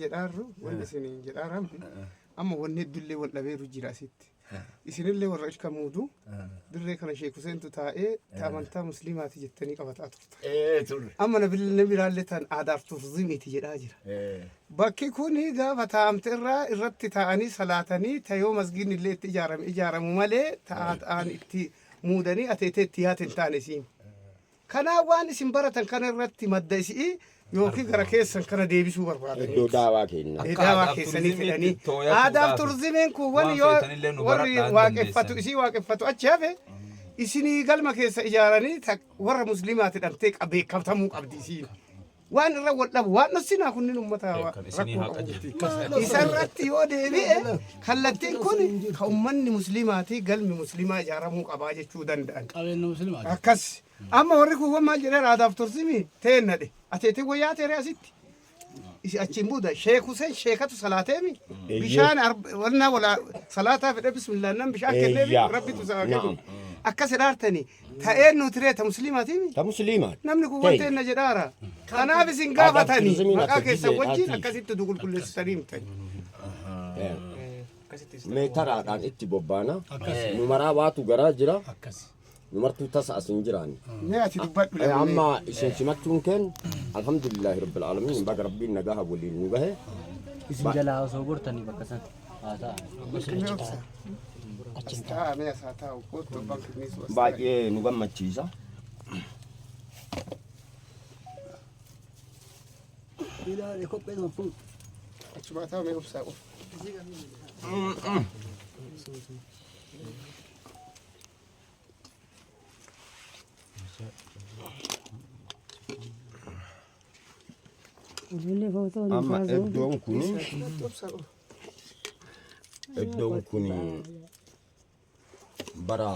Jedhaarru wanni isiniin jedhaaram amma wanni heddullee wal dhabeeru jira asitti. Isinillee warra ilka muudu dirree kana Sheek Huseentu taa'ee ta amantaa musliimaati jettanii qabataa turtan. Ee turre. Amma nabi biraallee tan aadaaf turizimiiti jedhaa jira. Ee. Bakki kun gaafa taa'amte irraa irratti taa'anii salaatanii ta yoo masgiidni illee itti ijaarame ijaaramu malee ta'aan itti muudanii ateetee itti yaate hin taane isiin. Kanaaf waan isin baratan kana irratti madda isi'ii yookiin gara keessan kana deebisuu barbaadanii. Iddoo daawaa kenna. Ee, Akka daawaa aadaaf keessanii turizimiitti fedhanii. too'atuudhaaf Aadaaf turizimiin kun wani waan yoo feetanillee nu warri baradhaa hin waaqeffatu dandeessan. isii waaqeffatu achi hafe isinii galma keessa ijaaranii ta warra musliimaati dhamtee beekamtamuu qabdi isiin. Waan irra wal dhabu waan dhossinaa kunniin ummata Kan isinii rakkoo haa qabu miti. qajeelu. Isa irratti yoo deebi'e kallattiin kun ka ummanni musliimaati galmi musliimaa ijaaramuu qabaa jechuu danda'an. Qabeenya musliimaati. Akkas. Amma warri kuuwwan maal jedheera aadaaf turizimii teennadhe. Ateetee wayyaa teere asitti. Isi achiin booda Sheek Huseen sheekatu salaateemi. Bishaan wannaa wala salaataa fedhe bismillah nan bishaan kenneefi Eeyyaa. rabbitu isaa kennu. Na'am. Akkas jedhaartani ta'een nuti reeta musliimaatiimi. Ta musliimaati. Namni kun Ta'e. wanta inni jedhaara. Kanaaf isin Aadaaf gaafatani turizimiin maqaa akka keessan gizee wajjin dhaatiif. akkasitti qulqulleessitanii himtani. Mee taraadhaan itti bobbaana. Akkas. Nu maraa waatu garaa jira. Akkas. Nu martuu tasa as hin jiraanne. Mee ati dubbadhu Eh, lammii. Amma isin simachuun keen alhamdulillahi rabbil aalamiin baga rabbiin nagaha waliin nu gahe. Isin jalaa osoo gortanii bakka san haa ta'a. Mee obsa. As taa'aa mee as haa taa'u. Kottu abbaan kinniisu as taa'e. Baay'ee nu gammachiisa. Ilaali kophee sana fuudhu. Achuma taa'u mee obsaa qofa. Ijoollee footoo nu Amma kaasuu. iddoon kuni Obsaa qofa. iddoon kuni bara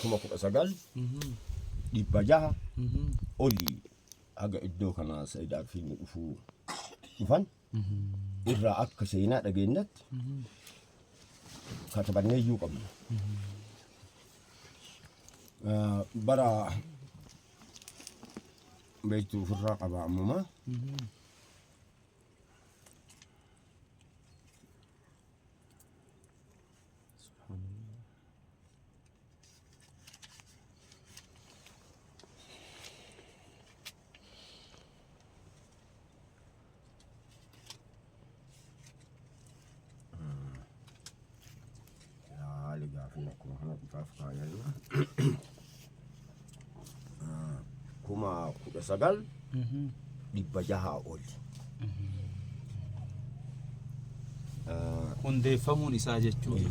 1900 olii haga iddoo kana Said Arfiin dhufuu dhufan irraa akka seenaa dhageenyatti katabannee iyyuu qabna. Bara beektu ofirraa qaba ammuma. Haali gaafin akkuma kana bitaaf kaayanna. 1900 oli. Hundeeffamuun isaa jechuudha.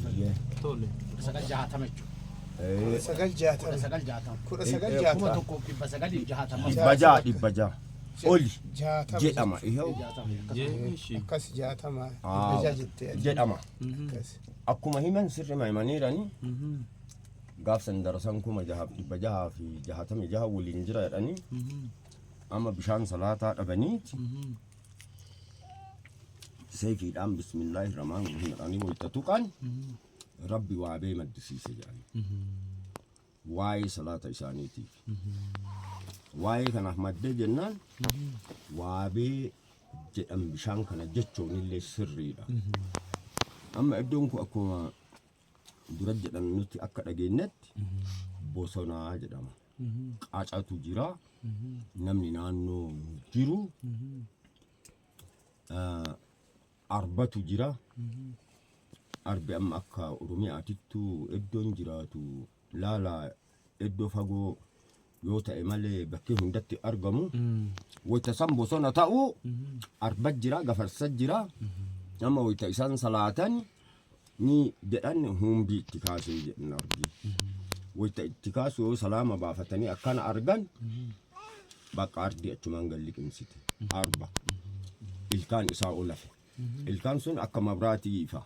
Tole. 960 jechuudha. 960. 960. 960. 1960. 600 600 oli 60 jedhama. Ihoo Jeeshi. Akkas 60. 600 jettee ati. jedhama. Akkas. Akkuma himan sirrima himaniirani gaafsan darasan 6666 waliin jira jedhanii amma bishaan salaataa dhabaniiti seefiidhaan bismillaahi rahmaan rahiim jedhanii wayita tuqan rabbi waabee maddisiise jedhani. Waa'ee salaata isaaniitiif. Waa'ee kanaaf maddee jennaan waabee jedhan bishaan kana jechuun illee sirriidha. Amma iddoon kun akkuma dura jedhan nuti akka dhageenyetti bosonaa jedhama. Qaacatu jira. Namni naannoo hin jiru. Arbatu jira. Arbi amma akka Oromiyaatittu iddoon jiraatu laala iddoo fagoo yoo ta'e malee bakkee hundatti argamu. Wayita san bosona ta'u arba jira, gafarsa jira. Amma wayita isaan salaatan ni jedhan humbii itti kaasee jedhan arbi. Wayita itti kaasu yoo salaama baafatanii akkana argan bakka ardi achumaan gad liqimsite. Arba. Ilkaan isaa ol hafe. Ilkaan sun akka mabraatii ifa.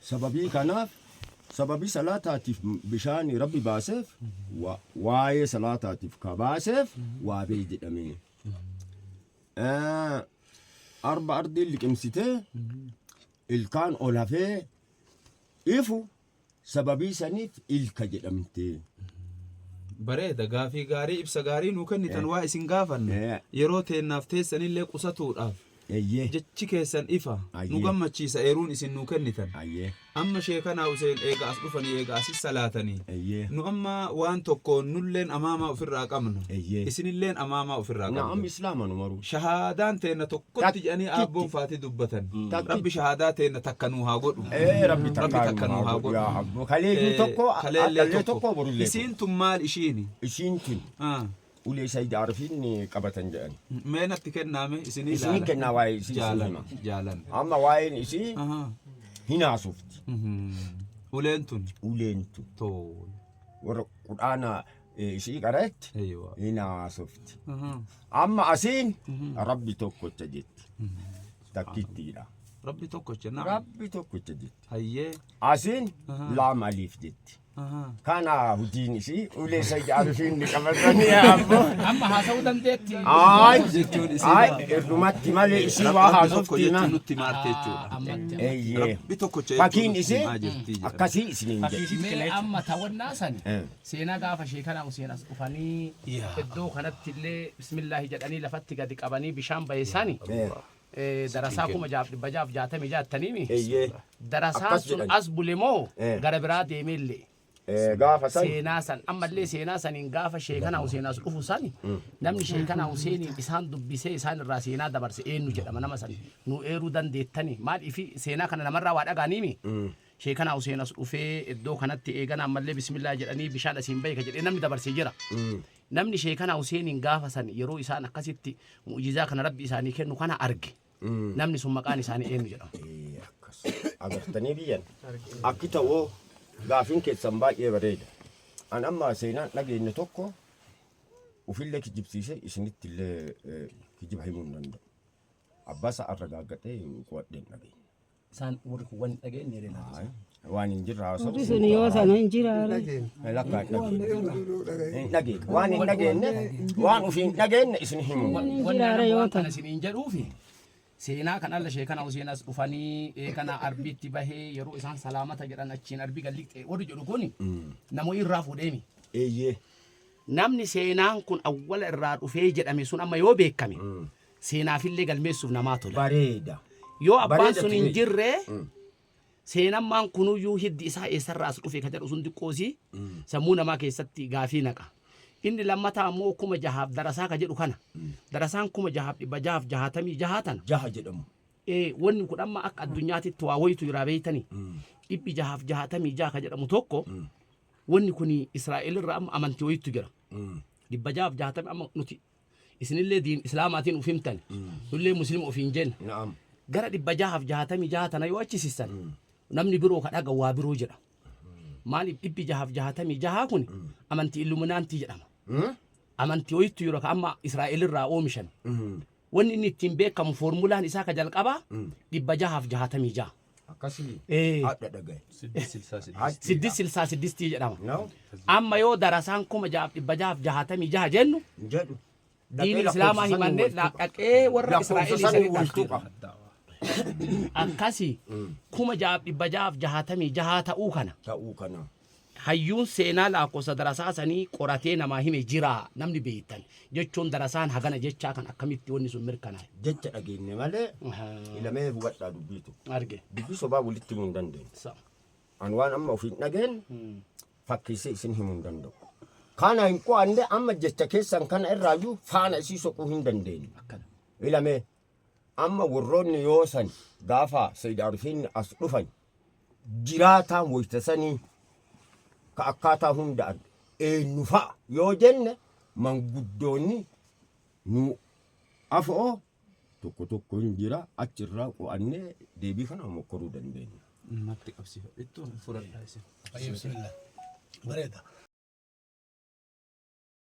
Sababii kanaaf sababii salaataatiif bishaan rabbi baaseef waa'ee salaataatiif ka baaseef waabee jedhame. Arba ardiin liqimsitee ilkaan ol hafee ifu sababii saniif ilka jedhamte. Bareeda, gaafii gaarii, ibsa gaarii nuu kennitan. Waa isin gaafanna yeroo teennaaf teessanillee qusatuudhaaf jechi keessan ifa nu gammachiisa, eeruun isin nuu kennitan. Amma sheekanaa Huseen eega as dhufanii, eega asis salaatanii, nu amma waan tokko nulleen amaamaa ofirraa qabna, isinilleen amaamaa ofirraa qabna. Islaama nu maruu. Shahaadaan teenna tokkotti jedhanii aabboon faatii dubbatan. Rabbi shahaadaa teenna takka nuu haa godhu. Rabbi takka nuu haa godhu. Yaa abboo, kaleeyyuu tokko, kaleellee har'allee tokko, borullee tokko. Isiin tun maal ishiini? Isiin tun ulee Sayyid Arfiin qabatan jedhan. Mee natti kennaame, isinii Isinii ilaala. kennaa, waa'ee isii isin Jaalan hima. Jaalan. Amma waa'een isii hinaasufti. Uleen tun. Uleen tun. Tole. Warra qudhaana isii qareetti hinaasufti. Amma asiin Rabbi tokkocha jetti. Takkittiidha. Rabbi tokkocha na. Rabbi tokkocha jetti. Hayyee. Asiin laam aliif jetti. Kana hojiin isii ulee Sayyid Arfiin ni qabatanii abboo. Amma haasa'uu dandeetti. Ay, Jechuun isii ay, irrumatti malee isii waa Rabbi tokko haasofti jechuun na. nutti maarte jechuudha. Ammatti. Eeyyee. Rabbi tokkocha jechuun Fakkiin nutti isii himaa jirti jedhama. akkasii isiniin jedhe. Mee amma tawannaa sani seenaa gaafa sheekanaa Huseen as dhufanii iddoo kanatti illee bismillaahi jedhanii lafatti gadi qabanii bishaan bahe sani darasaa 6666mi. Darasaan Akkas sun jedhan. as bule moo gara biraa deemeellee? Gaafa san Seenaa san ammallee, seenaa saniin gaafa sheekanaa Huseen as dhufu sani, namni sheekanaa Huseeniin isaan dubbisee isaan irraa seenaa dabarse eenyu jedhama? Nama san nu eeruu dandeettani? Maal ifi seenaa kana namarraa waa dhagaaniimi? Sheekanaa Huseen as dhufee iddoo kanatti eegana ammallee bismillaa jedhanii bishaan asiin bahe ka jedhee namni dabarsee jira. Namni sheekanaa Huseeniin gaafa san yeroo isaan akkasitti mu'jizaa kana Rabbi isaanii kennu kana arge, namni sun maqaan isaanii eenyu jedhama? Akkas agartanii biyyan akki ta'oo, gaafiin keessan baay'ee bareeda. An amma seenaan dhageenye tokko ufillee kijibsiisee isinitti illee kijiba himuu hin danda'u. Abbaa arragaaggadhee qo'adhee hin dhageenye. Isaan warri kun waan dhageenye jedhee. Waan hin jirre haasa'u. Warri sun yoo sana hin jiraare. Lakkaa hin dhageenye. Hin dhageenye. Waan hin dhageenye, waan ofii hin dhageenye isin himuu hin danda'u. Hin Wanni jiraare nama yoo waan kana ta'e. isiniin jedhuufi, seenaa kan alla sheekana Huseen as dhufanii eegana arbiitti bahee yeroo isaan salaamata jedhan achiin arbii galliqxe warri jedhu kuni namoo irraa fuudheemi. Namni seenaan kun awwala irraa dhufee jedhame sun amma yoo beekame seenaafillee galmeessuuf namaa tola. Bareeda. Yoo abbaan Bareeda sun hin ture. jirre, seenammaan kunuyyuu hiddi isaa eessarraa as dhufe ka jedhu sun xiqqoosii sammuu namaa keessatti gaafii naqa. Inni lammataa ammoo 6000 darasaa ka jedhu kana. Darasaan 6666 tana. Jaha jedhamu. Wanni kun amma akka addunyaatitti waa wayitu jira beeytanii. 666 ka jedhamu tokko, wanni kun Israa'el irraa amma amantii wayitu jira. 660 amma nuti isinillee diin islaamaatiin uf himtan, nullee musliima ofiin jenna. Gara 666 tana yoo achisiisan namni biroo ka dhaga waa biroo jedha. Maaliif 666 kun amantii Illuminaantii jedhama. Amantii wayitu jira ka amma Israa'el irraa oomishame. Wanni inni ittiin beekamu foormulaan isaa ka jalqabaa 666. Akkasii. Hadha dhagaye. 666. 666 jedhama. No? Amma yoo darasaan 6666 jennu Jedhu. diin islaamaa himannee dhaqee warra Lakkoofsa Israa'elii sanii sanii wal tuqa. Akkasii 6666 ta'uu kana Ta'uu kana. hayyuun seenaa lakkoofsa darasaa sanii qoratee namaa hime jira namni beektan jechuun, darasaan hagana jechaa kan akkamitti wanni sun mirkanaa'e? Jecha dhageenye malee ilamee hubadhaa dubbiitu. Arge. Dubbii sobaa walitti himuu hin dandeenyu. An waan amma ofiin dhageen fakkeessee isin himuu hin danda'u. Kana hin qo'anne, amma jecha keessan kana irraayyuu faana isii soquu hin dandeenyu. Akkana. Ilamee amma warroonni yoo san gaafa Sayyid Arfiin as dhufan jiraataan waytasanii ka akkaataa hunda arge eenyu fa'a yoo jenne, manguddoonni nu afoo tokko tokko hin jira, achirraa qo'annee deebii kana mokkoruu dandeenya. Natti qabsiifadhettu fudhadhaa isin. Bismillah. Bareeda.